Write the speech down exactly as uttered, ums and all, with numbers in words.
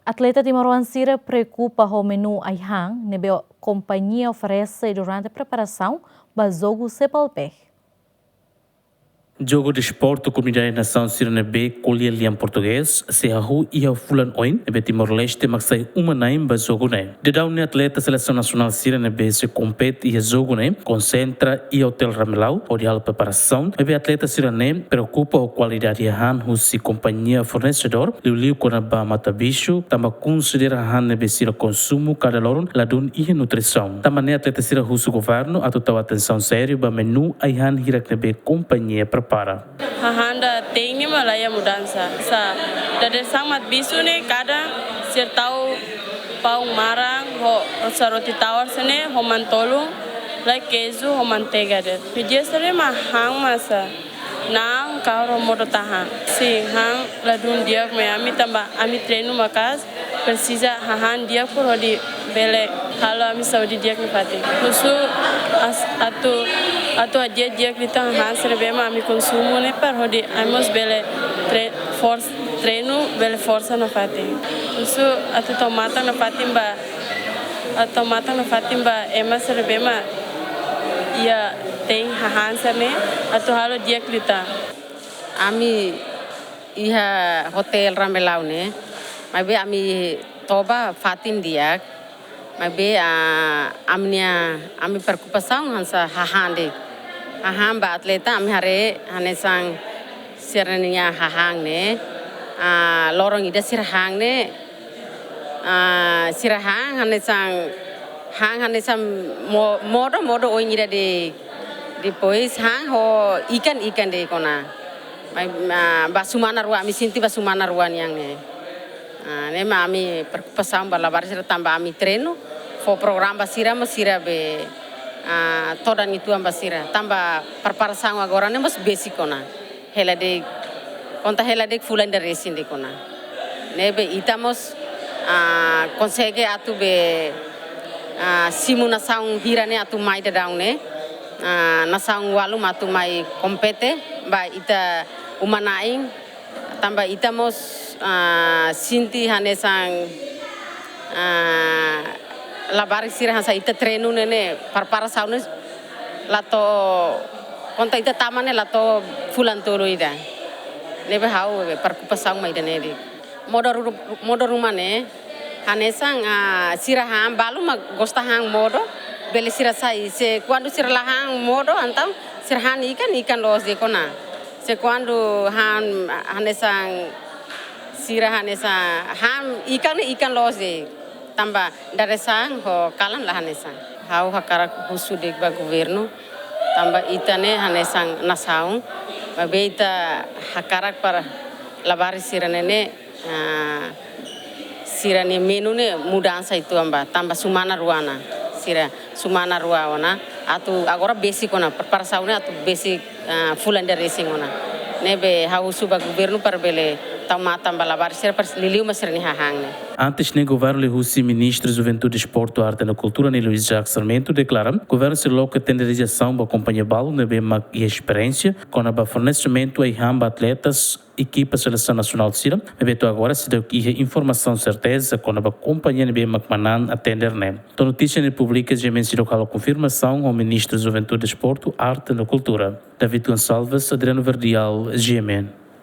Atleta timoroan sira preokupa ho menu ai-han ne'ebé kompañia oferese durante preparasaun ba jogu Sepalbek. Jogu desportu komunidade nasaun sira ne'ebé ko'alia lian portugés sei hahú iha fulan oin, ne'ebé Timor-Leste mak sai uma-na'in ba jogu ne'e. Daudaun ne'e atleta selesaun nasionál sira ne'ebé sei kompete iha jogu ne'e konsentra iha Hotel Ramelau hodi halo preparasaun, maibé atleta sira-ne'e preokupa ho kualidade ai-han husi kompañia fornesedór, liuliu kona-ba matabixu, tanba konsidera ai-han ne'ebé sira konsumu kada loron ladún iha nutrisaun. Tanba ne'e atleta sira husu governu atu tau atensaun sériu ba menu ai-han hirak ne'ebé kompañia prepara. Hahán ida tein ne'e mak la iha mudansa. Sá, dadeer-saan matabixu ne'e kadang sira tau paun maran ho sá, roti tawar sira-ne'e ho mantolun, lai keiju ho manteiga de'it. Media sira-ne'e mak han mak sá, na'an kahur ho modo tahan. Sin, han ladún di'ak mai ami tanba ami treinu maka'as, presiza hahán di'ak para hodi bele halo ami saúde di'ak nafatin. Husu as-, atu, atu hadi'a di'ak liután hahán sira ne'ebé mak ami konsumu ne'e para hodi ami mós bele tre-, fors-, treinu bele forsa nafatin. Husu atu tau matan nafatin ba, atu tau matan nafatin ba ema sira ne'ebé mak iha tein hahán sira-ne'e atu halo di'ak liután. Ami iha Hotel Ramelau ne'e, maibé ami toba fatin di'ak, maibé, ah, ami-nia, ami preokupasaun hanesan hahán de'it. Hahán ba atleta ami haree hanesan sira-nia hahán ne'e, ah, loron ida sira han ne'e, ah, sira han hanesan, han hanesan mo-, modo, modo oin ida de'it. Depois han ho ikan, ikan de'it kona. Mai, ah, ba semana rua, ami sente ba semana rua nian ne'e. Ah, ne'e mak ami preokupasaun ba labarik sira tanba ami treinu, fó programa ba sira, maibé sira be, ah, todan uitoan ba sira. Tanba preparasaun agora ne'e mós besik ona. Hela de'it, konta hela de'it fulan ida resin de'it kona. Ne'ebé ita mós, ah, konsege atu be, ah, simu nasaun hira ne'e atu mai daudaun ne'e. Ah, nasaun ualu mak atu mai kompete, ba ita uma-na'in, tanba ita mós, ah, sente hanesan, ah, labarik sira hanesan ita treinu ne'e ne'e, preparasaun ne'e la to'o, konta ita tama ne'e la to'o fulan tolu ida. Ne'ebé ha'u be preokupasaun mak ida-ne'e de'it. Modo ru-, modo ruma ne'e, hanesan, ah, sira han balu mak gosta han modo, bele sira sai. Se kuandu sira la han modo, entaun sira han ikan, ikan loos de'it kona. Se kuandu han, hanesan sira hanesan han ikan ne'e ikan loos de'it. Tanba dadeer-saan ho kalan la hanesan. Ha'u hakarak husu de'it ba governu, tanba ita ne'e hanesan nasaun, maibé ita hakarak para labarik sira-ne'e ne'e, ah, sira-nia menu ne'e mudansa uitoan ba, tanba semana rua ona. Sira semana rua ona, atu agora besik ona, preparasaun ne'e atu besik, ah, fulan ida resin ona. Ne'ebé ha'u husu ba governu para bele tau matan ba labarik sira para liuliu mak sira-nia hahán ne'e. Antes ne'e governu liuhusi Ministru Juventude, Desportu, Arte no Kultura ne'e Luís Jacques Sarmento deklara, governu sei loke tender rejeisaun ba kompañia balu ne'ebé mak iha esperiénsia kona-ba fornesimentu ai-han ba atletas, ekipa selesaun nasionál sira, maibé to'o agora seidauk iha informasaun serteza kona-ba kompañia ne'ebé mak manán tender ne'e. To'o notísia ne'e publika, GMN seidauk halo konfirmasaun ho Ministru Juventude, Desportu, Arte no Kultura. David Gonçalves, Adriano Verdial, GMN.